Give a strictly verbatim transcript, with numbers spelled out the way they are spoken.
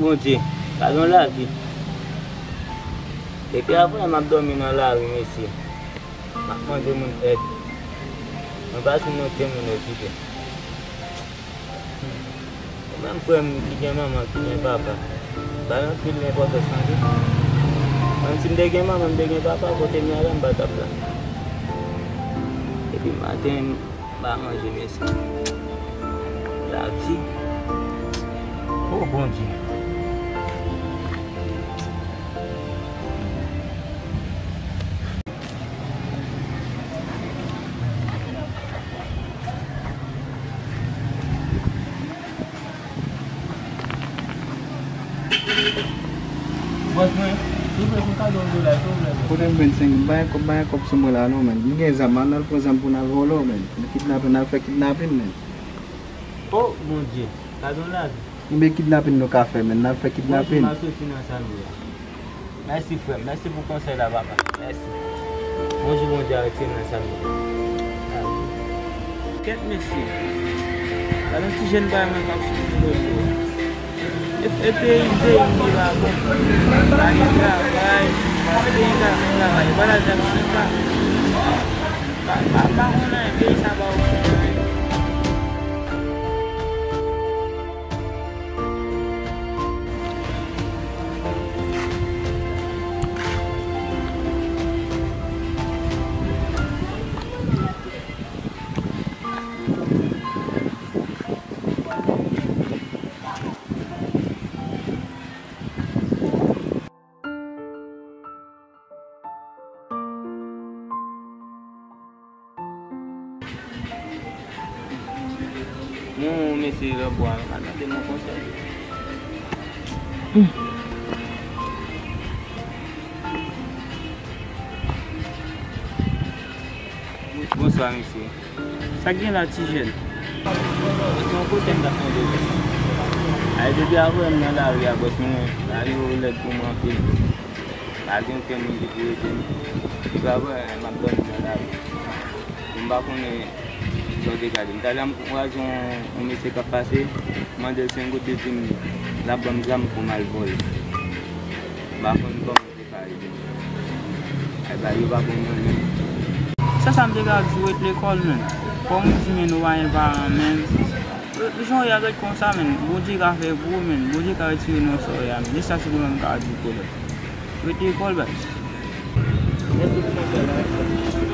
Bondye, pa gen lavi. Depi avanyè m ap dòmi nan lari, mesye. M ap mande moun èd. Mwen pa jwenn okenn moun èd, kite. Ou menm frè m ki gen manman, ki gen papa, bay anpil enpòtans tande. Menm si m te gen manman, m te gen papa, kote m ye a la, m pa t ap la. Depi maten, m pa manje, mesye. Lavi. O Bondye. Bòs mwen, silvouplè, pou m ka gen yon dola, silvouplè, bòs. Kote m jwenn senk? M pa gen kòb, m pa gen kòb sou mwen la non, menn. M gen zam, ann al pran zam pou n al vòlò, menn. N kidnape, n al fè kidnapin, menn. O Bondye, gadon lavi. Oubyen kidnapin nou ka fè, menn. N al fè kidnapin. Bondye, m ap soti nan sa m ye a. Mèsi, frè m. Mèsi pou konsèy la, papa. Mèsi. Bondye, Bondye a retire m nan sa m ye a. Kèt, mesye. Gade yon ti jèn parèy mwen k ap soufri loto. E, e peyi, peyi m ye la, bon. Pa gen travay. Peyi ka fè travay. Vwala, zam chita. Pa, pa, pa konnen, peyi sa pa okipe anyen. Yon mesye lòtbò a, al mande l yon konsèy. Bonswa, mesye. Sa k gen la, ti jèn? Bòs, yon konsèy m t ap mande w. Ay, depi avanyè m nan lari a, bòs, mwen, lari yo lèd pou mwen anpil. Pa gen okenn moun ki pou ede m. Depi avanyè m ap dòmi nan lari. M pa konnen sa w te gade. M talè m kwaze yon, yon mesye k ap pase, m mande l si yon goud de dim l ap ban m zam pou m al vòlè. M pa konn kòman. Ay, bagay yo pa bon menm, menm. Se sa m te ka di w, ret lekòl, menn. Kòm ou di, menn, ou pa gen paran, menn. Jan w ye a ret konsa, menn. Bondye ka fè pou ou, menn. Bondye ka retire nou nan sa w ye a, menn. E sa sèlman m ka di w, kolèg. Ret lekòl, baz. Mèsi pou konsèy la.